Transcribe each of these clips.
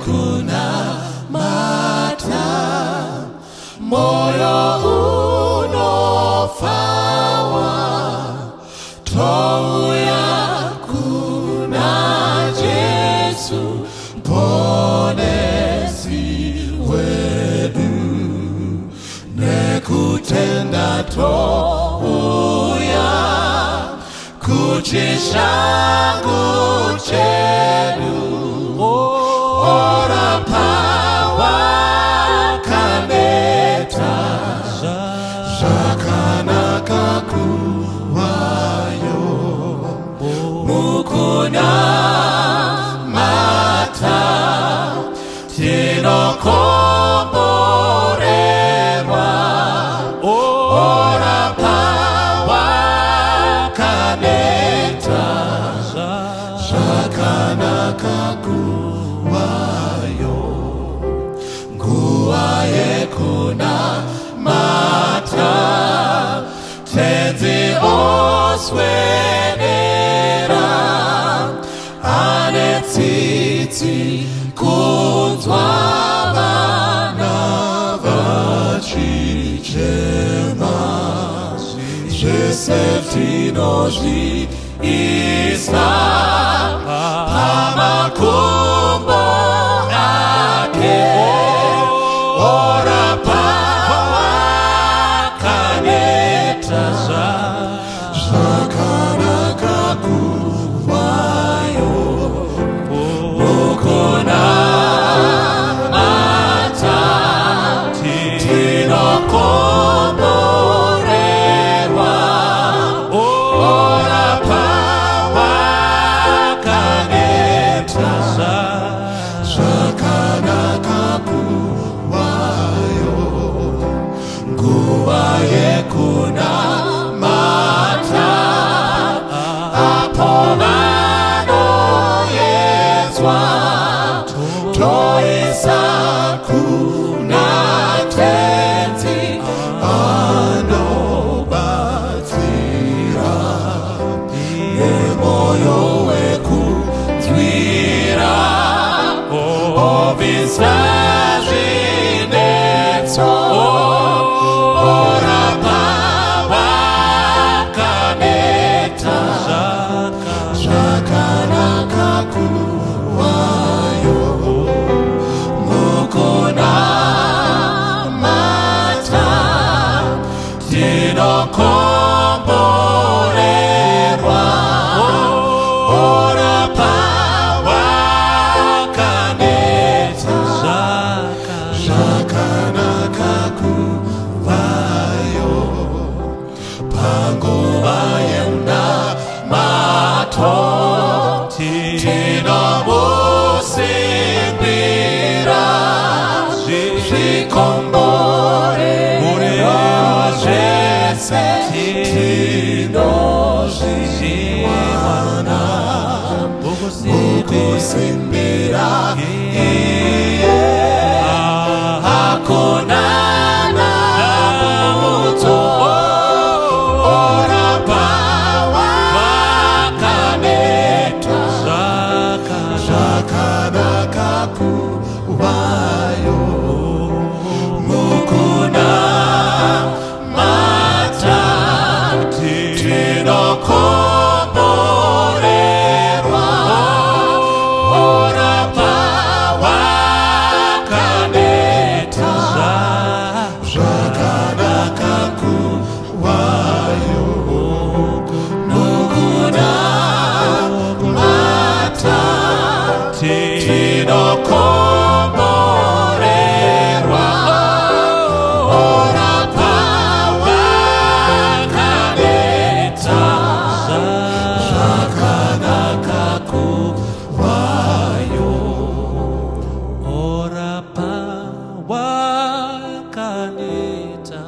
Yekunamata moyo unofawa touya kuna Jesu Mponesi wedu nekutenda touya kuchishango chedu orapa wakaneta zvakanaka kuvayo mukunamata tinokomborerwa orapa wakaneta zvakanaka kuvayo nguva yekunamata tenzi oswedera ane tsitsi kunzwa vana vachichema zvese tinozviisa pamakumbo ake orapa wakaneta zvakanaka kuvayo mukunamata tinokomborerwa orapa wakaneta zvakanaka kuvayo nguva yekunamata apo vanoyedzwa toisa kuna tenzi anobatsira nemoyo wekunzwira obvisa zvinetso orapa wakaneta zvakanaka kuvayo mukunamata tinokomborerwa orapa wakaneta zvakanaka kuvayo panguva yemunamato tinomusimbira zvikomborero zvese tinozviwana mukusimbira iye hakuna dambudzo orapa wakaneta zvakanaka kuvayo mukunamata tinokomborerwa orapa wakaneta zvakanaka kuvayo mukunamata tinokomborerwa orapa wakaneta zvakanaka kuvayo orapa wakaneta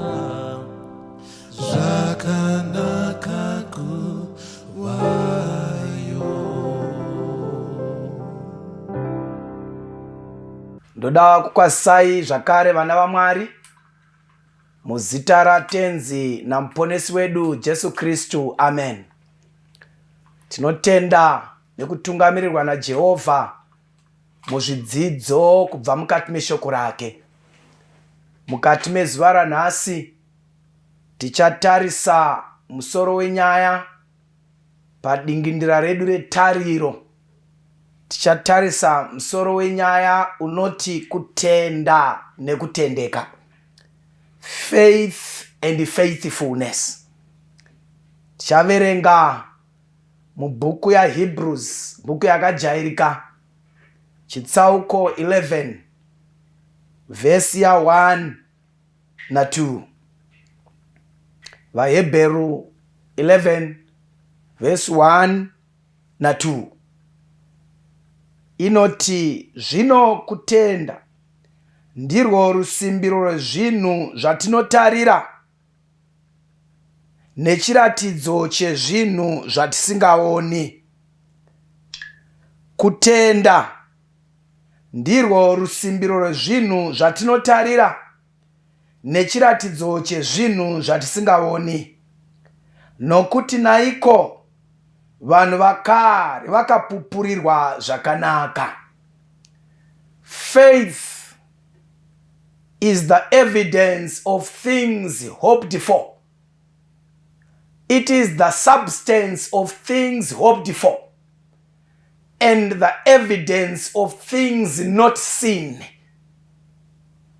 zvakanaka kuvayo. Ndoda kukwazisai zvakare vana vaMwari muzita raTenzi naMuponesi wedu Jesu Kristu. Amen. Tinotenda nekutungamirirwa naJehovha. muzvidzidzo kubva mukati meshoko rake. Mukati mezuva ranhasi tichatarisa musoro wenyaya padingindira redu retariro. Tichatarisa musoro wenyaya unoti kutenda nekutendeka. Faith and faithfulness. Tichaverenga mubhuku yaHebrews, bhuku yakajairika, chitsauko 11 vhesi ya1 na2. VaHebheru 11 vhesi 1 na2 inoti, Zvino kutenda ndirwo rusimbiro rwezvinhu zvatinotarira, nechiratidzo chezvinhu zvatisingaoni. Kutenda ndirwo rusimbiro rwezvinhu zvatinotarira nechiratidzo chezvinhu zvatisingaoni. Nokuti naiko vanhu vakare vakapupurirwa zvakanaka. Faith is the evidence of things hoped for. It is the substance of things hoped for and the evidence of things not seen.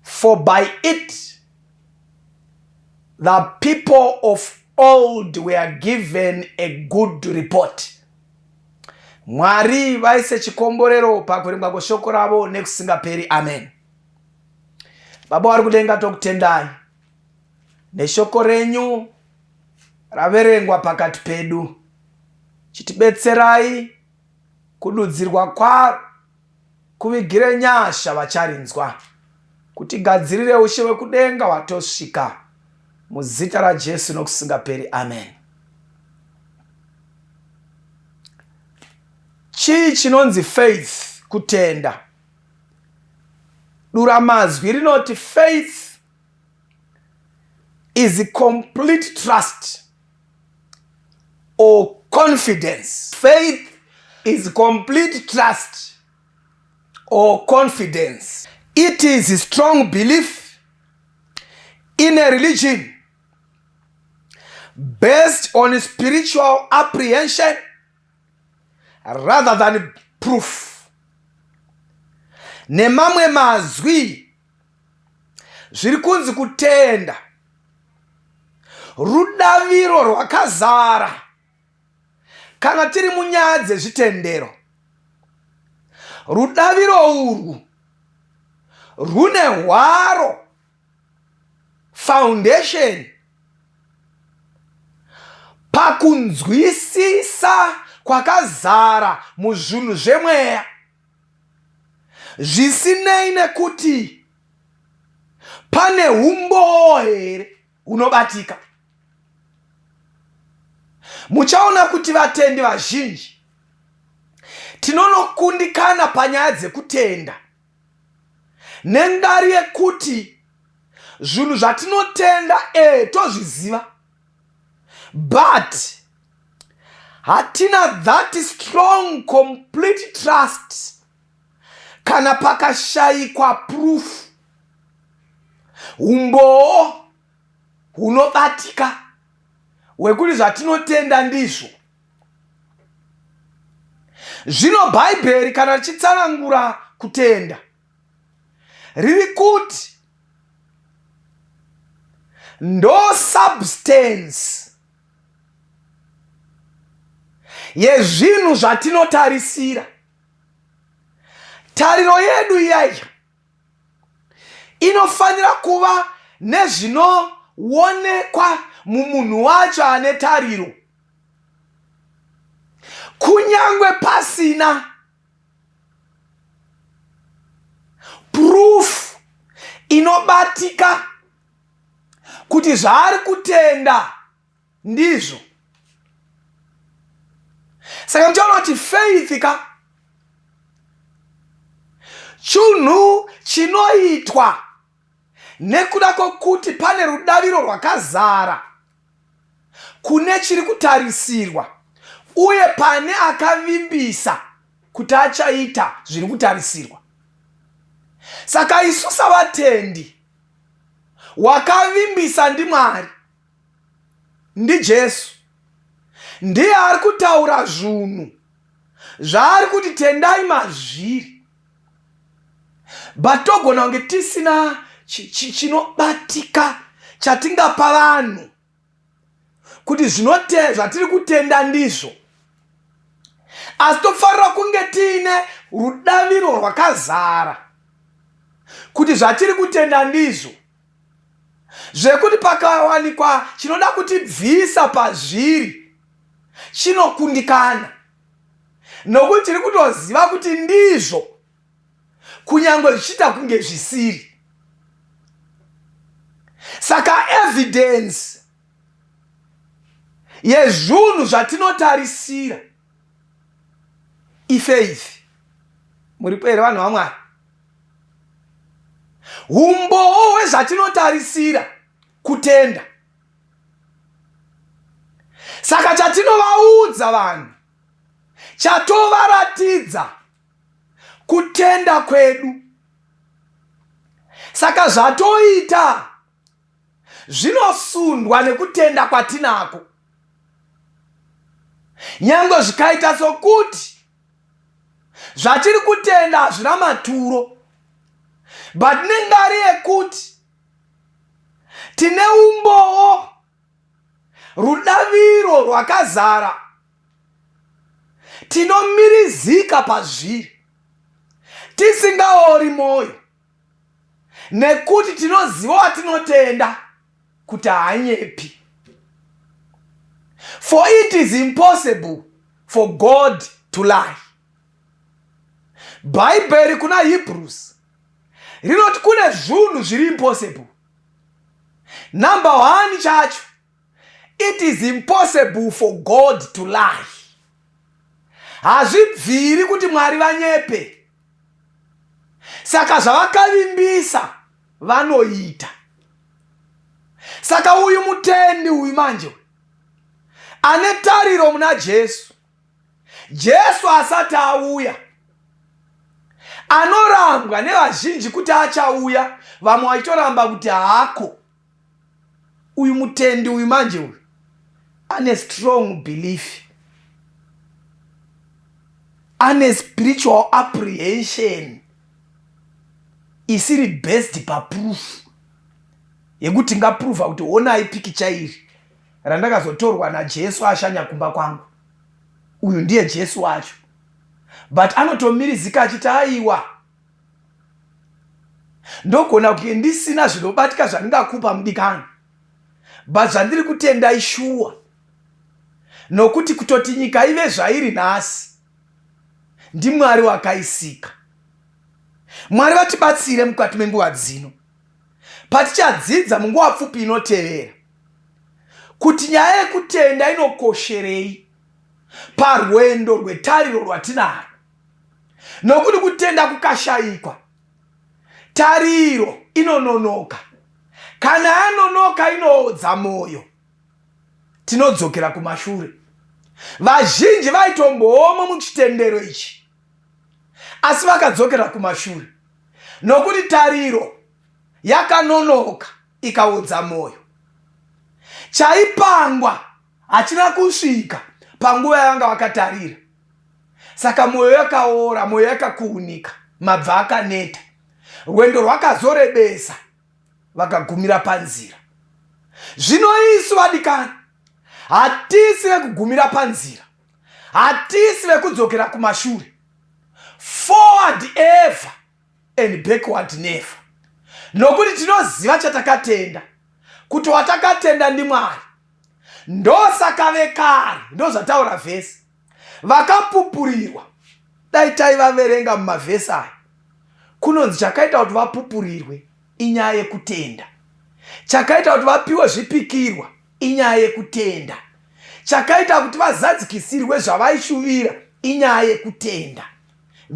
For by it the people of old were given a good report. Mwari vaise chikomborero pakurengwa kweshoko ravo nekusingaperi. Amen. Baba vari kudenga, tokutendai neshoko renyu raverengwa pakati pedu. Chitibetserai kududzirwa kwaro, kuvigire nyasha vacharinzwa, kutigadzirire ushe hwekudenga hwatosvika, muzita raJesu nokusingaperi. Amen. Chii chinonzi faith? Kutenda. Duramazwi rinoti faith is complete trust or confidence. Faith is complete trust or confidence. It is strong belief in a religion based on spiritual apprehension rather than proof. Nemamwe mazwi, zviri kunzi kutenda rudaviro rwakazara kana tiri munyaya dzezvitendero. Rudaviro urwu rwune hwaro, foundation, pakunzwisisa kwakazara muzvinhu zvemweya, zvisinei nekuti pane umbowo here hunobatika. Muchaona kuti vatendi vazhinji tinonokundikana panyaya dzekutenda nengari yekuti zvinhu zvatinotenda tozviziva, but hatina that strong complete trust kana pakashayikwa proof, umbowo hunobatika hwekuti zvatinotenda ndizvo. Zvino Bhaibheri kana richitsanangura kutenda riri kuti ndo substance yezvinhu zvatinotarisira. Tariro yedu iyaiya inofanira kuva nezvinoonekwa mumunhu wacho ane tariro, kunyange pasina proof inobatika kuti zvaari kutenda ndizvo. Saka muchaona kuti faith ka chinhu chinoitwa nekuda kwokuti pane rudaviro rwakazara kune chiri kutarisirwa uye pane akavimbisa. Kuti achaita zviri kutarisirwa. Saka isu savatendi, wakavimbisa ndiMwari, ndiJesu. Ndiye ari kutaura zvunhu zvaari kuti tendai mazviri, but togona kunge tisina chinobatika chatingapa vanhu kuti zvatiri kutenda ndizvo, asi tofanira kunge tiine rudaviro rwakazara kuti zvatiri kutenda ndizvo, zvekuti pakawanikwa chinoda kutibvisa pazviri, chinokundikana, nokuti tiri kutoziva kuti ndizvo, kunyange zvichiita kunge zvisiri. Saka evidence yezvinhu zvatinotarisira ifaith. Muripo here, vanhu vaMwari? Umbowo hwezvatinotarisira kutenda. Saka chatinovaudza vanhu, chatovaratidza kutenda kwedu. Saka zvatoita zvinosundwa nekutenda kwatinako, nyange zvikaita sokuti zvatiri kutenda hazvina maturo, but nengari yekuti tine umbowo, rudaviro rwakazara, tinomirizika pazviri tisingaori mwoyo, nekuti tinoziva watinotenda kuti haanyepi. For it is impossible for God to lie. Bhaibheri kuna Hebrews rinoti kune zvinhu zviri impossible. Number one chacho, it is impossible for God to lie. Hazvibviri kuti Mwari vanyepe. Saka zvavakavimbisa vanoita. Saka uyu mutendi uyu manje ane tariro muna Jesu, Jesu asati auya, anorambwa nevazhinji kuti achauya, vamwe vachitoramba kuti haako. Uyu mutendi uyu manje uyu ane strong belief, ane spiritual apprehension isiri based paproof yekuti ngaprova kuti honai pikicha iri randakazotorwa naJesu ashanya kumba kwangu, uyu ndiye Jesu wacho. But anotomirizika achiti, "Aiwa, ndogona kunge ndisina zvinobatika zvandingakupa, mudikani, but zvandiri kutenda ishuwa, nokuti kutoti nyika ive zvairi nhasi, ndiMwari wakaisika." Mwari vatibatsire mukati menguva dzino patichadzidza munguva pfupi inotevera kuti nyaya yekutenda inokosherei parwendo rwetariro rwatinaro, nokuti kutenda kukashayikwa, tariro inononoka. Kana yanonoka, inoodza mwoyo, tinodzokera kumashure. Vazhinji vaitombooma muchitendero ichi, asi vakadzokera kumashure nokuti tariro yakanonoka, ikaodza mwoyo. Chaipangwa hachina kusvika panguva yavanga vakatarira, saka mwoyo yakaora, mwoyo yakakuunika, mabva akaneta, rwendo rwakazorebesa, vakagumira panzira. Zvino isu, vadikani, hatisi vekugumira panzira, hatisi vekudzokera kumashure. Forward ever and backward never, nokuti tinoziva chatakatenda, kuti watakatenda ndiMwari. Ndosaka vekare, ndozvataura vhesi, vakapupurirwa. Dai taivaverenga mumavhesi aya, kunonzi chakaita kuti vapupurirwe inyaya yekutenda, chakaita kuti vapiwe zvipikirwa inyaya yekutenda, chakaita kuti vazadzikisirwe zvavaishuvira inyaya yekutenda.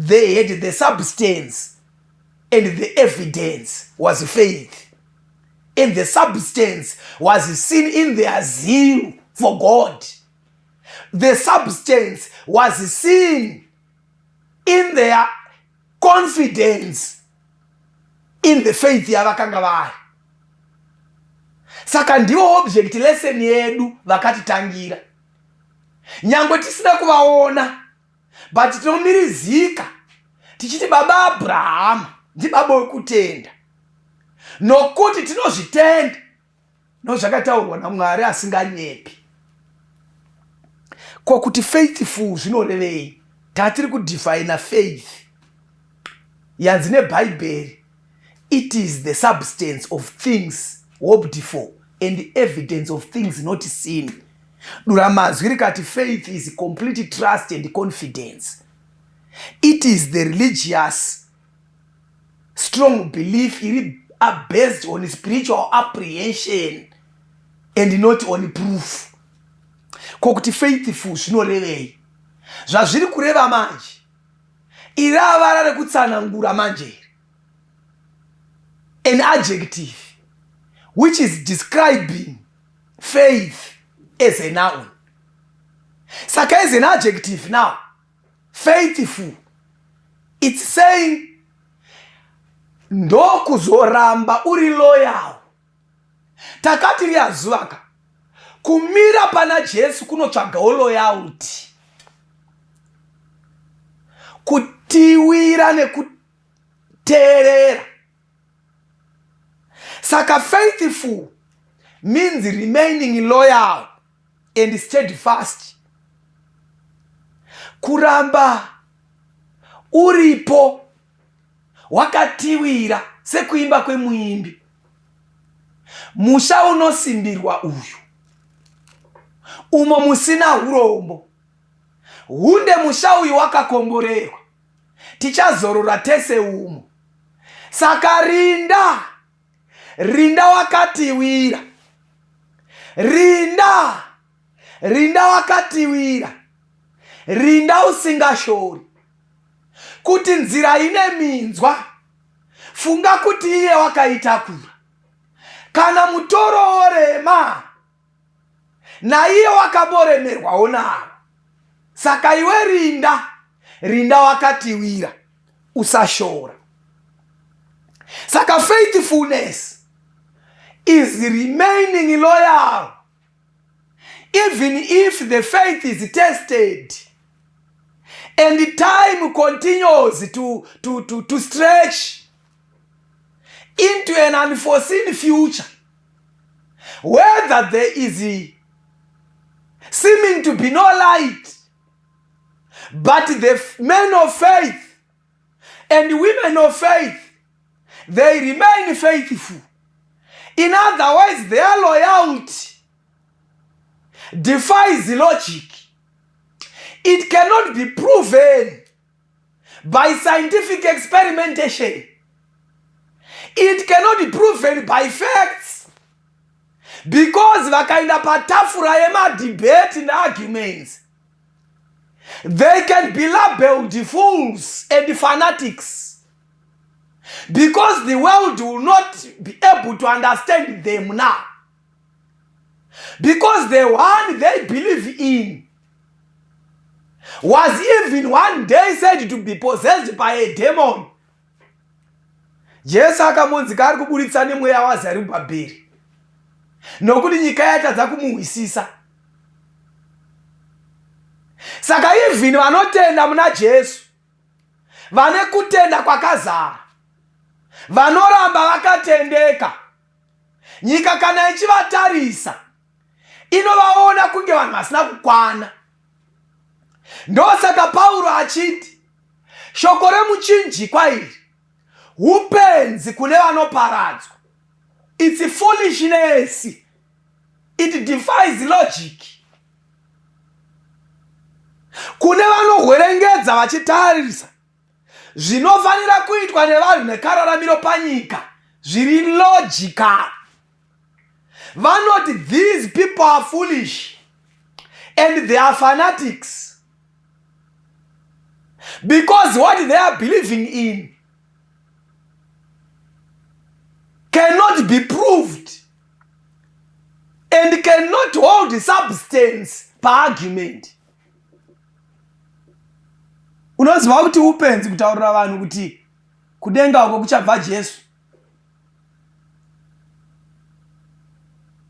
They had the substance and the evidence was faith, and the substance was seen in their zeal for God. The substance was seen. In their confidence in the faith yavakanga vari. Saka ndivo object lesson yedu vakatitangira. Nyangwe tisina kuvaona, but tinomirizika tichiti baba Abrahama ndibaba wekutenda, nokuti tinozvitenda nozvakataurwa naMwari asinganyepi. Ko kuti faithful zvinorevei? Tatiri kudefina faith yanzi neBhaibheri, it is the substance of things hoped for and evidence of things not seen. Duramazwi rikati faith is complete trust and confidence. It is the religious strong belief iri based on spiritual apprehension and not on proof. Ko kuti faithful zvinorevei? Zvazviri kureva manje, iri avara rekutsanangura manje iri an adjective which is describing faith as a noun. Saka as an adjective now, faithful, it's saying ndokuzoramba uri loyal. Takati riyazuvaka kumira pana Jesu kunotsvagawo loyalty, kutiwira nekuteerera. Saka faithful means remaining loyal and steadfast, kuramba uripo wakatiwira, sekuimba kwemuimbi, musha unosimbirwa uyu umo musina urombo hunde. Musha uyu wakakomborerwa, tichazorora tese umo. Saka rinda, rinda wakatiwira, rinda, rinda wakatiwira, rinda usingashori kuti nzira ine minzwa. Funga kuti iye wakaitakura. Kana mutoro worema, naiye wakamboremerwawo naro. Saka iwe rinda, rinda wakatiwira, usashora. Saka faithfulness is remaining loyal even if the faith is tested and time continues to stretch into an unforeseen future, whether there is seeming to be no light. But the men of faith and women of faith, they remain faithful. In other words, their loyalty defies logic. It cannot be proven by scientific experimentation. It cannot be proven by facts, because vakaenda patafura yemadebate nearguments, they can be labeled fools and fanatics, because the world will not be able to understand them now, because the one they believe in was even one day said to be possessed by a demon. Jesu akamonzi kaari kuburitsa nemweya waZerubhabheri, nokuti nyika yatadza kumuhwisisa. Saka even vanotenda muna Jesu, vane kutenda kwakazara, vanoramba vakatendeka, nyika kana ichivatarisa inovaona kunge vanhu vasina kukwana. Ndosaka Pauro achiti shoko remuchinjikwa iri upenzi kune vanoparadzwa. It's foolishness, it defies logic kune vanohwerengedza vachitarisa zvinofanira kuitwa nevanhu nekararamiro panyika zviri logical. Vanoti these people are foolish and they are fanatics, because what they are believing in cannot be proved and cannot hold substance paargument. Unoziva kuti upenzi kutaurira vanhu kuti kudenga uko kuchabva Jesu.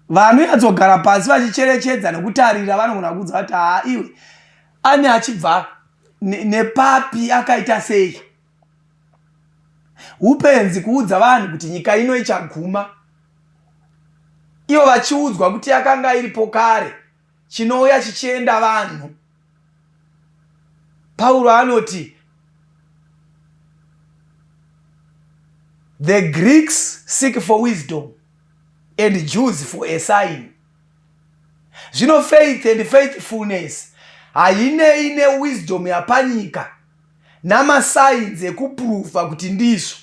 Vanonyatsogara pasi vachicherechedza nekutarira vanogona kuudza kuti haa iwe ane achibva nepapi akaita sei. Upenzi kuudza vanhu kuti nyika ino ichaguma ivo vachiudzwa kuti yakanga iripo kare chinouya chichienda vanhu. Pauro anoti the Greeks seek for wisdom and Jews for a sign. Zvino faith and faithfulness hainei newisdom yapanyika namasainzi ekupruvha kuti ndizvo.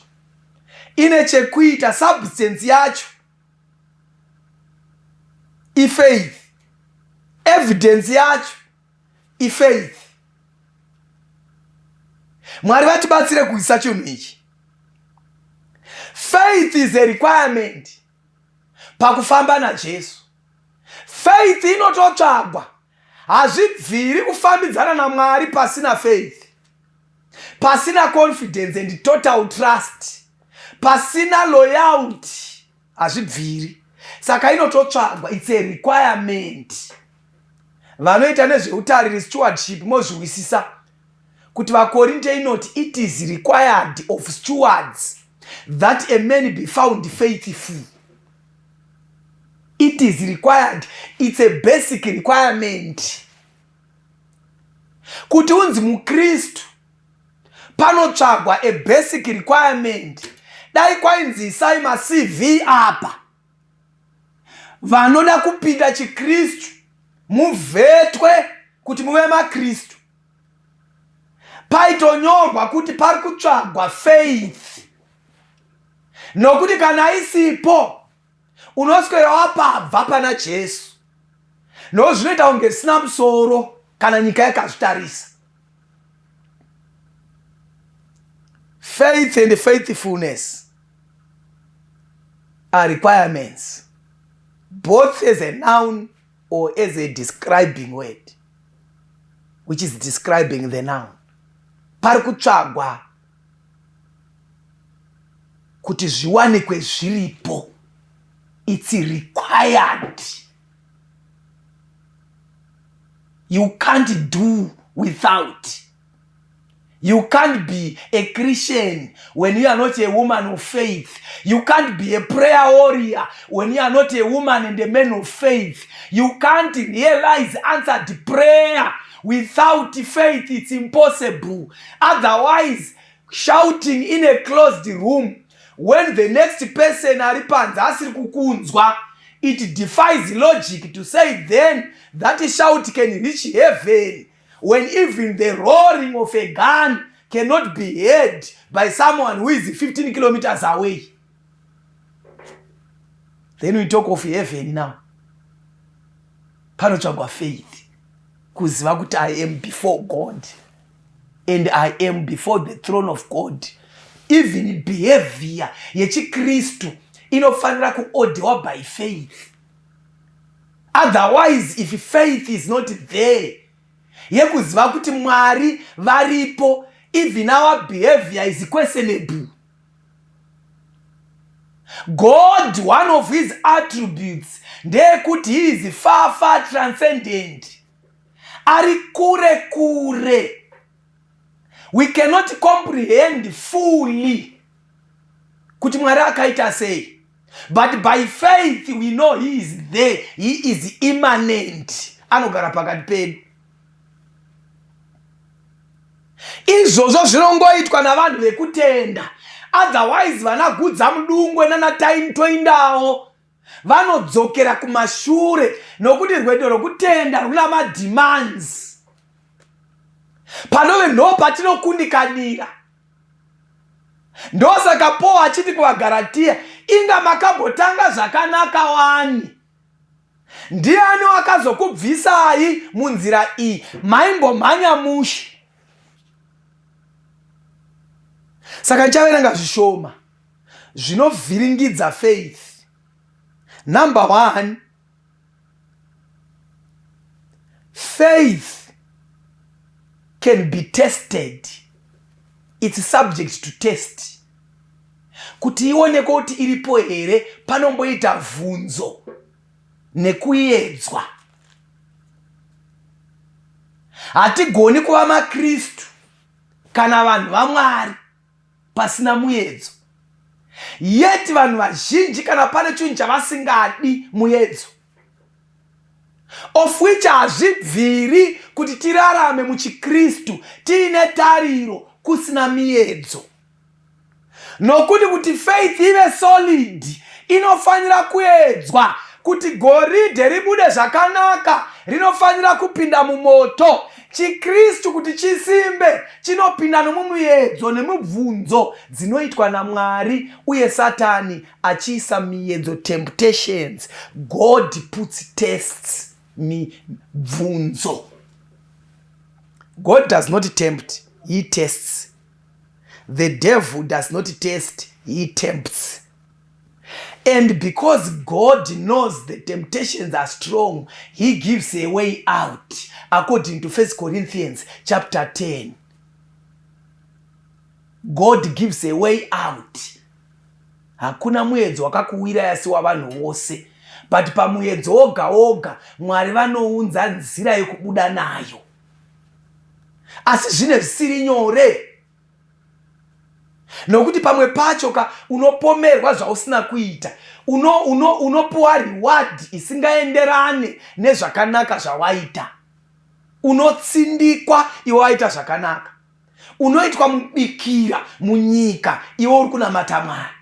Ine chekuita substance yacho ifaith, evidence yacho ifaith. Mwari vatibatsire kuisa chinhu ichi. Faith is a requirement pakufamba naJesu. Faith inototsvagwa, hazvibviri kufambidzana naMwari pasina faith, pasina confidence and total trust, pasina loyalty, hazvibviri. Saka inototsvagwa, it's a requirement. Vanoita nezveutariri stewardship mozviwisisa kuti vaKorinte inoti it is required of stewards that a man be found faithful. It is required, it's a basic requirement kuti unzi muKristu panotsvagwa a basic requirement. Dai kwainzi isai maCV apa, vanoda kupinda chiKristu muvhetwe kuti muve maKristu, paitonyorwa kuti pari kutsvagwa faith, nokuti kana isipo unoswera wapabva pana Jesu. No zvinoita kunge zvisina musoro kana nyika yakazvitarisa. Faith and faithfulness are requirements, both as a noun or as a describing word, which is describing the noun. Pari kutsvagwa kuti zviwanikwe zviripo. It's required. You can't do without. You can't be a Christian when you are not a woman of faith. You can't be a prayer warrior when you are not a woman and a man of faith. You can't realize answered prayer without faith. It's impossible. Otherwise, shouting in a closed room when the next person ari panze asiri kukunzwa, it defies logic to say then that shout can reach heaven when even the roaring of a gun cannot be heard by someone who is 15 kilometers away. Then we talk of heaven now. Panotsvagwa faith, kuziva kuti I am before God and I am before the throne of God. Even behavior yechiKristu inofanira kuordewa by faith. Otherwise, if faith is not there, yekuziva kuti Mwari varipo, even our behavior is questionable. God, one of his attributes ndeyekuti he is far, far transcendent. Ari kure kure. We cannot comprehend fully kuti Mwari akaita sei. But by faith we know he is there. He is immanent. Anogara pakati pedu. Izvozvo zvinongoitwa navanhu vekutenda. Otherwise vana Gudza Mudungwe nana Taini Toindawo vanodzokera kumashure, nokuti rwendo rwekutenda runa mademands. Panove ndo patinokundikanira. Ndosaka Paul achiti kuvaGaratia, inga makambotanga zvakanaka wani. Ndiani wakazokubvisai munzira iyi? Maimbomhanya mushe. Saka ndichaverenga zvishoma zvinovhiringidza faith. Number 1, faith can be tested. It's subject to test. Kuti ionekwe kuti iripo here, panomboita vhunzo nekuedzwa. Hatigoni kuva maKristu kana vanhu vaMwari pasina muedzo. Yet vanhu vazhinji kana pane chinhu chavasingadi muedzo. Of which hazvibviri kuti tirarame muchiKristu tiine tariro kusina miedzo. Nokuti kuti faith ive solid inofanira kuedzwa. Kuti goridhe ribude zvakanaka rinofanira kupinda mumoto. ChiKristu kuti chisimbe chinopinda nomumiedzo nemibvunzo dzinoitwa naMwari uye Satani achiisa miedzo, temptations. God puts tests, mibvunzo. God does not tempt, he tests. The devil does not test, he tempts. And because God knows the temptations are strong, he gives a way out, according to 1 Corinthians chapter 10. God gives a way out. Hakuna muedzo wakakuwira asi wavanhu vose, but pamuedzo woga woga Mwari vanounza nzira yekubuda nayo. Asi zvine zvisiri nyore, nokuti pamwe pacho ka unopomerwa zvausina kuita, unopuwa reward isingaenderane nezvakanaka zvawaita. Unotsindikwa iwe waita zvakanaka, unoitwa mubikira munyika iwe uri kunamata Mwari.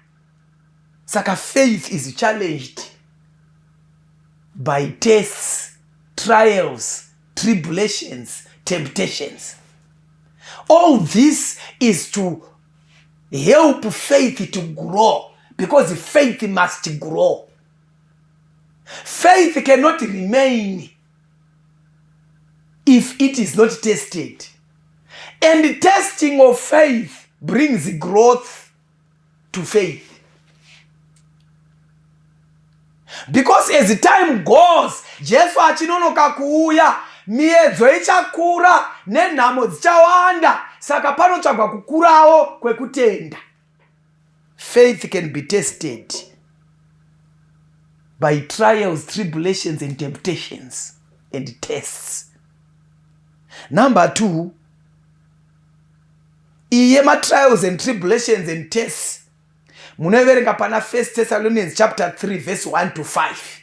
Saka faith is challenged by tests, trials, tribulations, temptations. All this is to help faith to grow, because faith must grow. Faith cannot remain if it is not tested. And testing of faith brings growth to faith. Because as time goes, Jesu achinonoka kuuya, miedzo ichakura nenhamo dzichawanda, saka panotsvagwa kukurawo kwekutenda. Faith can be tested by trials, tribulations and temptations and tests. Number 2, iye matrials and tribulations and tests munoiverenga pana 1 Thessalonians chapter 3 verse 1 to 5.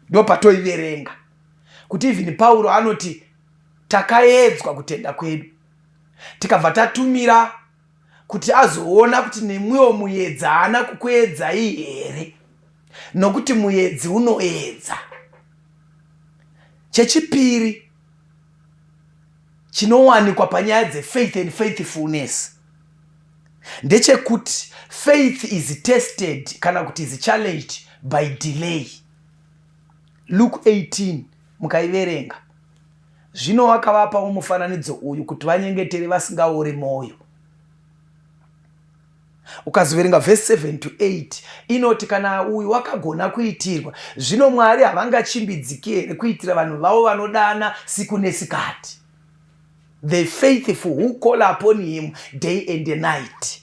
Ndo patoiverenga kuti even Pauro anoti takaedzwa kutenda kwedu, tikabva tatumira kuti azoona kuti nemwiwo muedza haana kukuedzai here, nokuti muedzi unoedza. Chechipiri chinowanikwa panyaya dzefaith and faithfulness ndechekuti faith is tested kana kuti is challenged by delay. Luke 18 mukaiverenga, zvino wakavapawo mufananidzo uyu kuti vanyengetere vasingaori mwoyo. Ukazoverenga verse 7 to 8 inoti kana uyu wakagona kuitirwa, zvino Mwari havangachimbidziki here kuitira vanhu vavo vanodana siku nesikati? The faithful who call upon him day and night,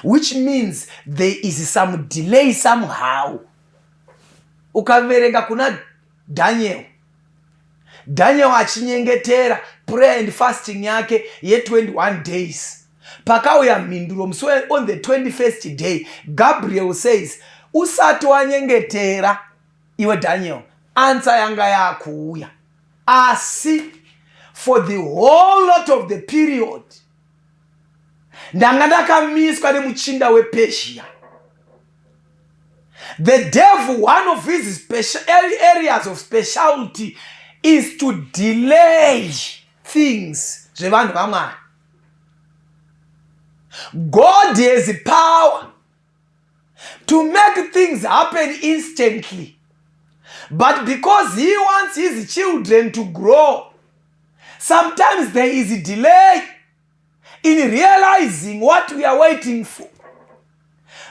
which means there is some delay somehow. Ukaverenga kuna Daniel, Daniel achinyengetera prayer and fasting yake ye21 days, pakauya mhinduro musi on the 21st day. Gabriel says, usati wanyengetera iwe Daniel, answer yanga yakuuya, asi for the whole lot of the period ndanga ndakamiswa nemuchinda wePersia. The devil, one of his special areas of specialty is to delay things zvevanhu vaMwari. God has power to make things happen instantly, but because he wants his children to grow, sometimes there is a delay in realizing what we are waiting for.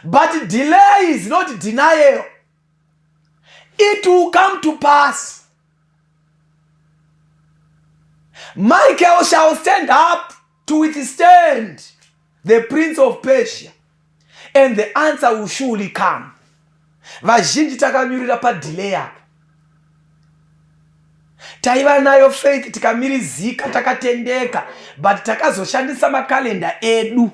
But delay is not denial. It will come to pass. Michael shall stand up to withstand the prince of Persia and the answer will surely come. Vazhinji takanyurira padelay apa. Taiva nayo faith tikamirizika takatendeka but takazoshandisa makalenda edu.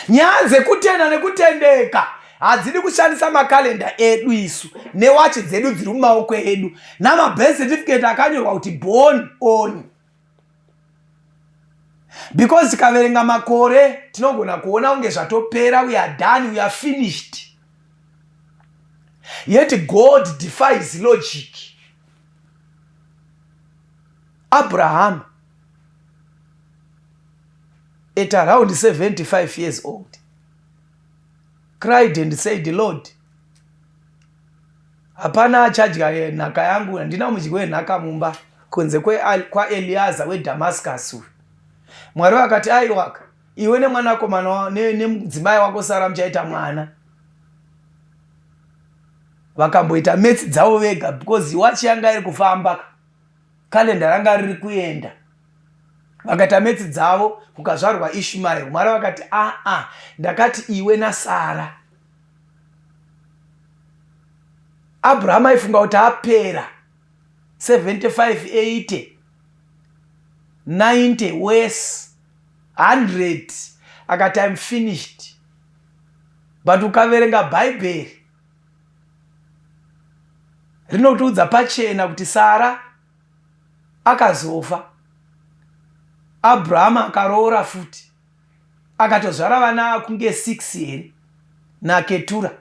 Nyaya dzekutenda nekutendeka hadzidi kushandisa makalenda edu isu newachi dzedu dziri mumaoko edu namabirth certificate akanyorwa kuti born on because tikaverenga makore tinogona kuona kunge zvatopera, we are done, we are finished. Yet God defies logic. Abraham at around 75 years old cried and said, Lord, hapana achadya nhaka yangu, handina mudyi wenhaka mumba kunze kwaEliaza weDamascus uyu. Mwari vakati, aiwaka, iwe nemwanakomana nemudzimai wako Sara muchaita mwana. Vakamboita metsi dzavo vega because wachi yanga iri kufamba, kalenda ranga riri kuenda. Vakaita metsi dzavo, kukazvarwa Ishmael. Mwari vakati, aa, ndakati iwe naSara. Abraham aifunga kuti apera 75, 80, 90, worse 100, akati I'm finished. But ukaverenga Bhaibheri rinotiudza pachena kuti Sara akazofa, Abraham akaroora futi, akatozvara vana kunge 6 here naKetura.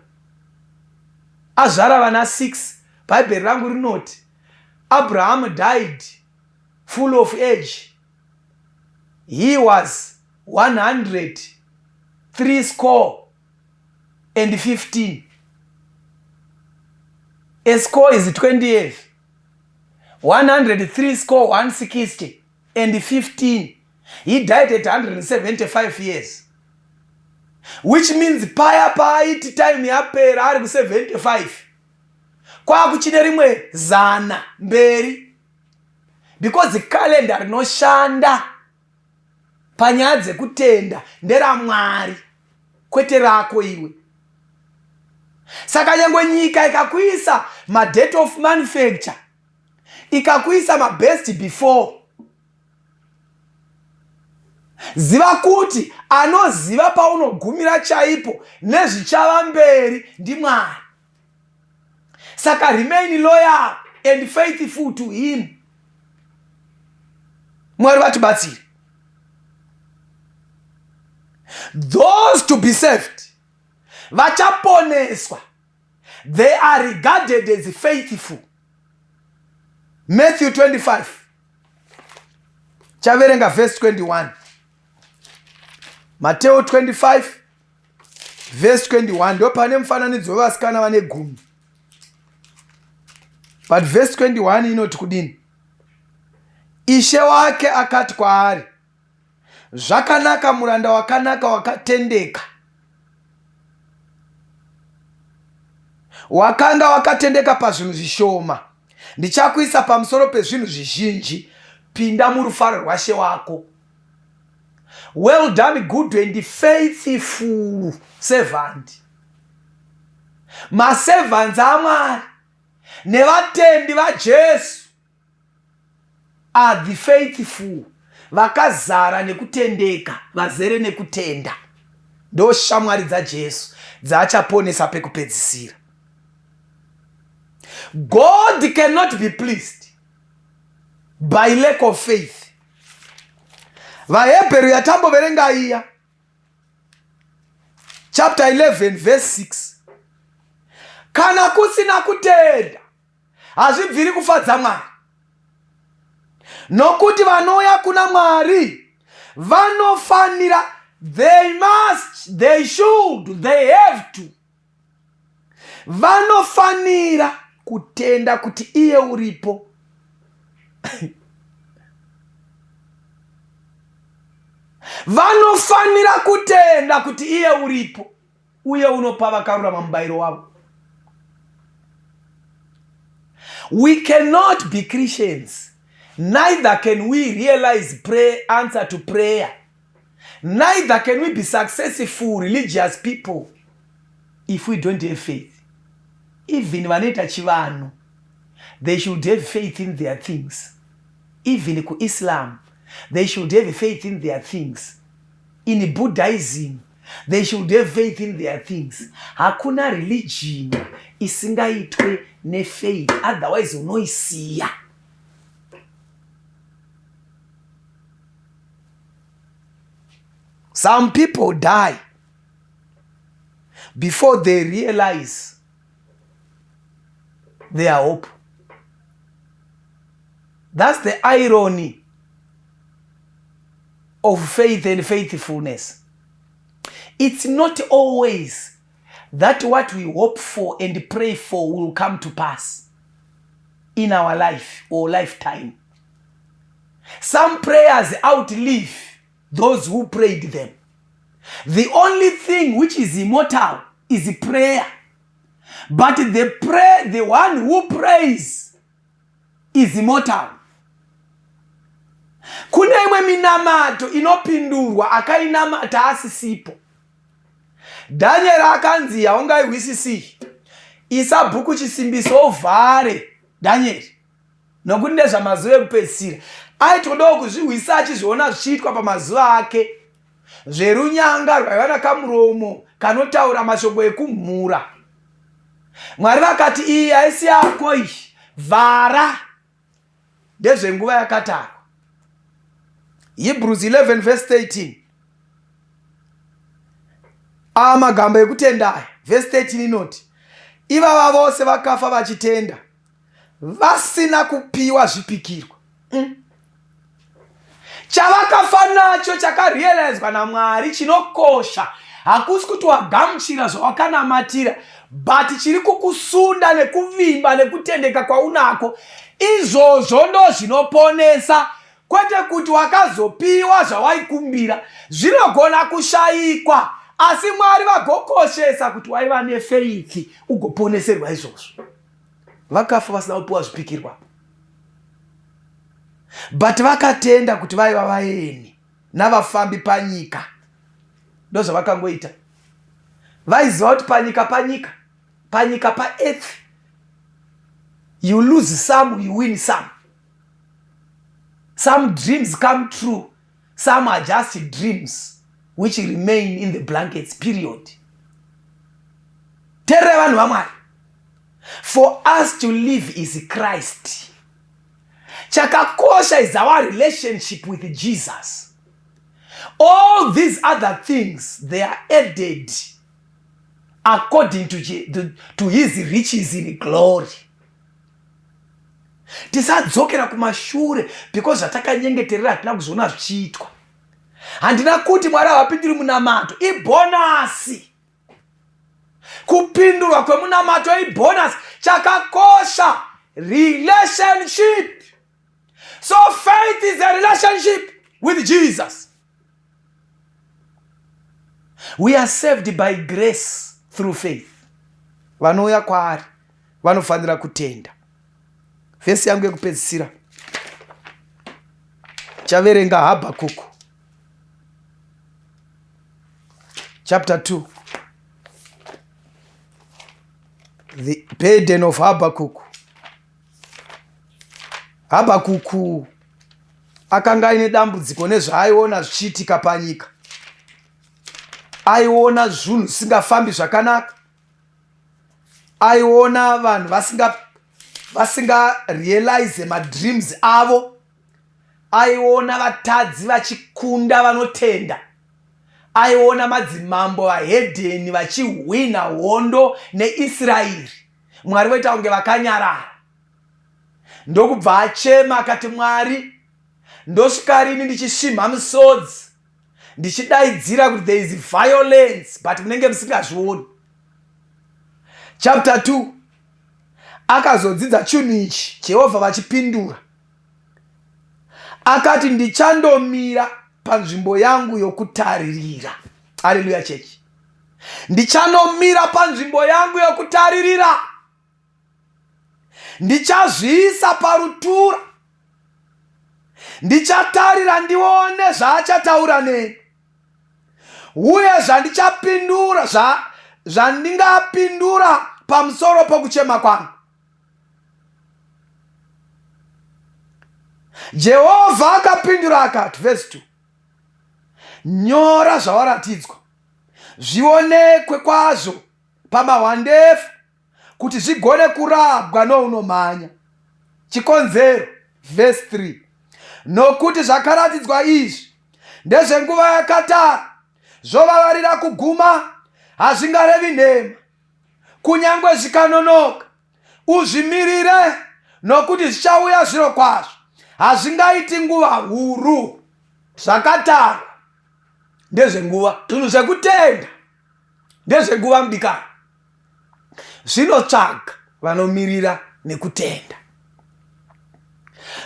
Azvara vana 6, Bhaibheri rangu rinoti Abraham died full of age. He was 103 score and 15. A score is 20 years. 103 score 160 and 15. He died at 175 years. Which means paya paaiti time yapera ari ku 75. Kwakuchine rimwe zana mberi. Because calendar rinoshanda panyaya dzekutenda nderaMwari, kwete rako iwe. Saka nyangwe nyika ikakuisa madate of manufacture, ikakuisa mabest before, ziva kuti anoziva paunogumira chaipo nezvichava mberi ndiMwari. Saka remain loyal and faithful to him. Mwari vatibatsire. Those to be saved, vachaponeswa, they are regarded as faithful. Matthew 25, chaverenga verse 21. Mateo 25 verse 21 ndo pane mufananidzo wevasikana vane gumi. But verse 21 inoti kudini? Ishe wake akati kwaari, zvakanaka muranda wakanaka wakatendeka, wakanga wakatendeka pazvinhu zvishoma, ndichakuisa pamusoro pezvinhu zvizhinji, pinda murufaro rwashe wako. Well done, good and faithful servant. Maservants aMwari nevatendi vaJesu are the faithful, vakazara nekutendeka, vazere nekutenda. Ndo shamwari dzaJesu dzaachaponesa pekupedzisira. God cannot be pleased by lack of faith. VaHebheru yatamboverenga iya, chapter 11 verse 6, kana kusina kutenda hazvibviri kufadza Mwari, nokuti vanouya kuna Mwari vanofanira, they must, they should, they have to, vanofanira kutenda kuti iye uripo. Vanofanira kutenda kuti iye uripo uye unopa vakarurama mubayiro wavo. We cannot be Christians Neither can we realize prayer, answer to prayer. Neither can we be successful religious people if we don't have faith. Even vanoita chivanhu, they should have faith in their things. Even kuIslam, they should have faith in their things. In Buddhism, they should have faith in their things. Hakuna religion isingaitwe nefaith, otherwise unoisiya. Some people die before they realize their hope. That's the irony of faith and faithfulness. It's not always that what we hope for and pray for will come to pass in our life or lifetime. Some prayers outlive those who prayed them. The only thing which is immortal is prayer. But the prayer, the one who prays is immortal. Kune imwe minamato inopindurwa akainamata asisipo. Daniel akanzi haungaihwisisi. Isa bhuku chisimbiso uvhare Daniel. Nokuti ndezvamazuva ekupedzisira. Aitodawo kuzvihwisa achizviona zvichiitwa pamazuva ake. Zverunyanga rwaiva nakamuromo kanotaura mashoko ekumhura. Mwari vakati iyi haisi yako iyi, vhara. Ndezvenguva yakatarwa. Hebrews 11 verse 13. Aya magamba ekutenda aya. Verse 13 inoti, ivava vose vakafa vachitenda vasina kupiwa zvipikirwa. Chavakafa nacho chakarealizwa naMwari chinokosha hakusi kuti wagamuchira zvawakanamatira, but chiri kukusunda nekuvimba nekutendeka kwaunako. Izvozvo ndo zvinoponesa, kwete kuti wakazopiwa zvawaikumbira. Zvinogona kushayikwa, asi Mwari vagokoshesa kuti waiva nefeithi ugoponeserwa izvozvo. Vakafa vasina kupiwa zvipikirwa, but vakatenda kuti vaiva vaeni navafambi panyika. Ndozvavakangoita. Vaiziva kuti panyika panyika panyika paearth, you lose some, you win some. Some dreams come true, some are just dreams which remain in the blankets, period. Terere vanhu vaMwari. For us to live is Christ. Chakakosha is our relationship with Jesus. All these other things, they are added according to his riches in glory. Tisadzokera kumashure because zvatakanyengeterera hatina kuzviona zvichiitwa. Handina kuti Mwari havapinduri munamato, ibhonasi. Kupindurwa kwemunamato ibonus. Chakakosha relationship. So faith is a relationship with Jesus. We are saved by grace through faith. Vanouya kwaari vanofanira kutenda. Vhesi yangu yekupedzisira chaverenga Habakuku chapter 2, the burden of Habakkuk. Habakuku akanga aine dambudziko nezvaaiona zvichiitika panyika. Aiona zvinhu zvisingafambi zvakanaka. Aiona vanhu vasinga realize madreams avo. Aiona vatadzi vachikunda vanotenda. Aiona madzimambo vahedheni vachihwina hondo neIsraeri. Mwari voita kunge vakanyarara. Ndokubva achema akati, Mwari, ndosvika rini ndichisvimha misodzi ndichidaidzira kuti there is violence, but munenge musingazvioni. Chapter 2 akazodzidza chinhu ichi, Jehovha vachipindura. Akati, ndichandomira panzvimbo yangu yokutaririra. Haleluya chechi. Ndichanomira panzvimbo yangu yokutaririra. Ndichazviisa parutura. Ndichatarira ndione zvaachataura neni, uye zvandichapindura zvandingapindura pamusoro pokuchema kwangu. Jehovha akapindura akati, vhesi 2, nyora zvawaratidzwa, zvionekwe kwazvo pamahwandefu kuti zvigone kurabwa nounomhanya. Chikonzero, vhesi 3, nokuti zvakaratidzwa izvi ndezvenguva yakatara, zvovavarira kuguma, hazvingarevi nhema, kunyange zvikanonoka. Uzvimirire, nokuti zvichauya zvirokwazvo, hazvingaiti nguva huru. Zvakatarwa ndezvenguva, zvinhu zvekutenda ndezvenguva mudikani, zvinotsvaga vanomirira nekutenda.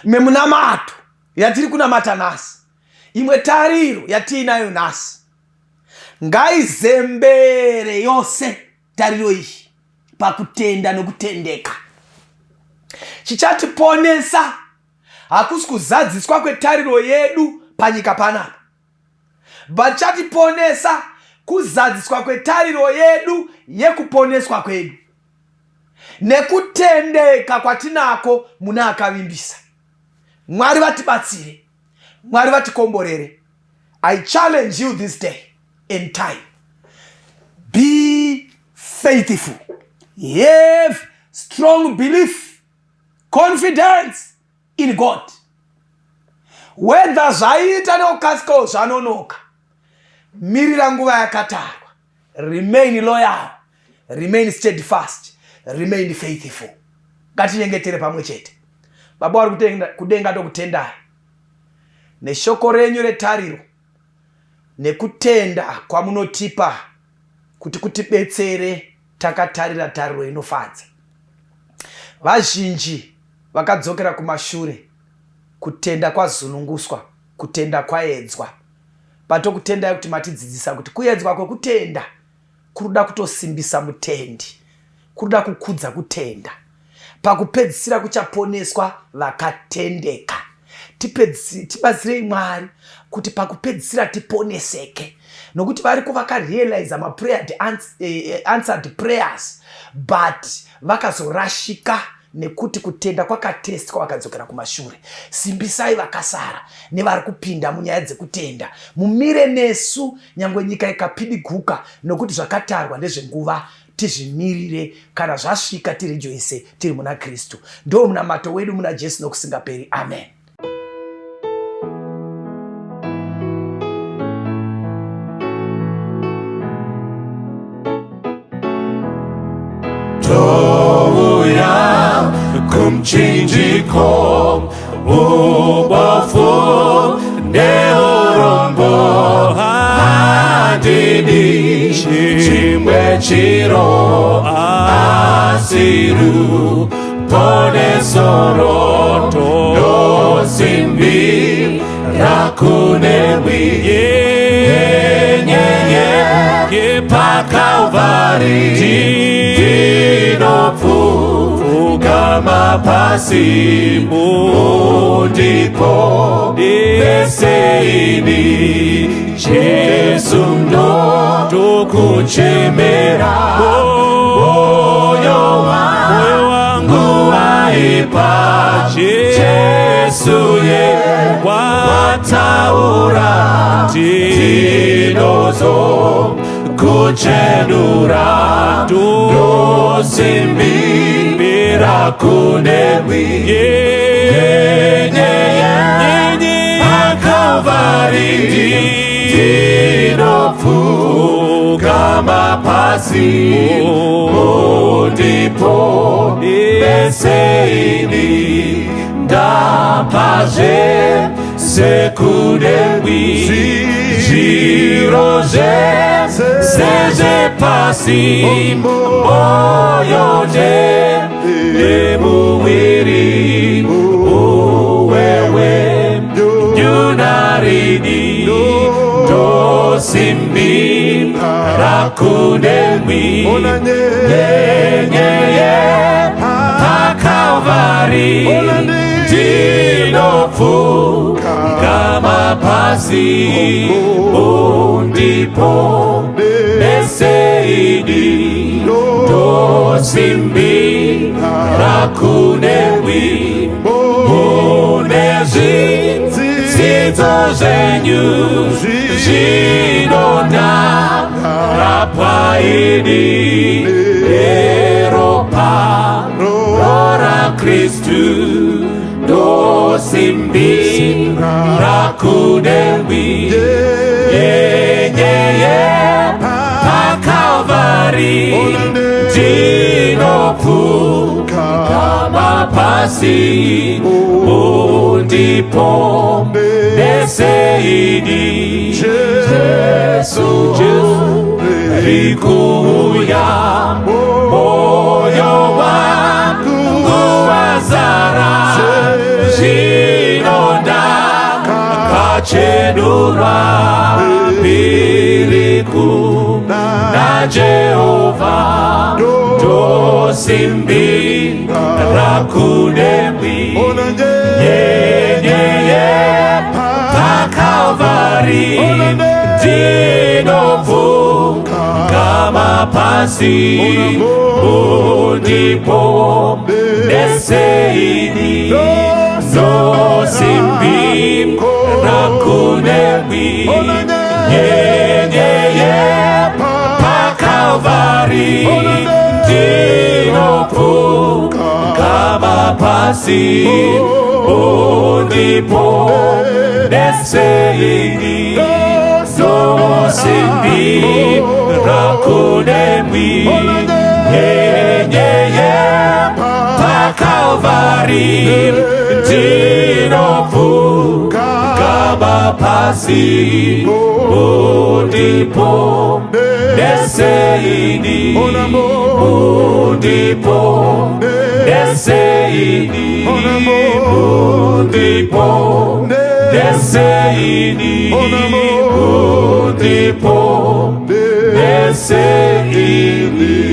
Memunamato yatiri kunamata nhasi, imwe tariro yatiinayo nhasi, ngaizembere yose tariro iyi pakutenda nokutendeka. Chichatiponesa hakusi kuzadziswa kwetariro yedu panyika panapa, but chatiponesa kuzadziswa kwetariro yedu yekuponeswa kwedu nekutendeka kwatinako muna akavimbisa. Mwari vatibatsire, Mwari vatikomborere. I challenge you this day in time, be faithful, have strong belief, confidence in God. Whether zvaita nekukasikawo zvanonoka, mirira nguva yakatarwa. Remain loyal, remain steadfast, remain faithful. Ngatinyengetere pamwe chete. Baba vari kudenga, tokutendai neshoko renyu retariro nekutenda kwamunotipa kuti kutibetsere takatarira tariro inofadza. Vazhinji vakadzokera kumashure, kutenda kwazununguswa, kutenda kwaedzwa. Patokutendai kuti matidzidzisa kuti kuedzwa kwekutenda kuruda kutosimbisa mutendi, kuruda kukudza kutenda. Pakupedzisira kuchaponeswa vakatendeka. Tibatsirei Mwari kuti pakupedzisira tiponeseke, nokuti variko vakarealiza maprayer answered prayers but vakazorashika nekuti kutenda kwakatestwa vakadzokera kumashure. Simbisai vakasara nevari kupinda munyaya dzekutenda, mumire nesu nyangwe nyika ikapidiguka, nokuti zvakatarwa ndezvenguva. Tizvimirire kana zvasvika, tirejoise tiri muna Kristu. Ndo munamato wedu muna Jesu nokusingaperi. Amen. Touya kumchinjiko, ubofu neurombo, handidi chimwe chiro asi ruponeso ndosimbi rakunemwi nyenye paKalvari, ndinopfugama pasi, mundipo neseini. Jesu, ndokuchemera, moyo wangu waipa. Jesu ye wataura, ndinozo kuchenura, ndosimbira kunemwi nyenye paKalvari, ndinopfugama pasi, mundipo neseini. Ndapazve sekunemwi, zviro zvese zvepasi, moyo nemuviri, uwewe nyunarini, ndosimbi rakunemwi nyenyeye paKalvari, ndinopfuka pasi mundipo neseidi ndosimbira kunewi mune zvidzidzo zvenyu zvinonda paidi eropa raKristu ndosimbira kunewi yenyeye paKalvari ndinopfugama pasi mundipo neseidi Jesu rikuuya moyo wangu wazara zvino ndakachenurwa mbiri kuna Jehovha ndosimbira kunemwi nyenyeye paKalvari ndinopfugama pasi mundipo neseini ndosimbira kunemwi nyenyeye paKalvari ndinopfugama pasi mundipo neseini ndosimbira kunemwi nyenyeye paKalvari ndinopfugama pasi mundipo neseini mundipo neseini mundipo neseini mundipo neseini.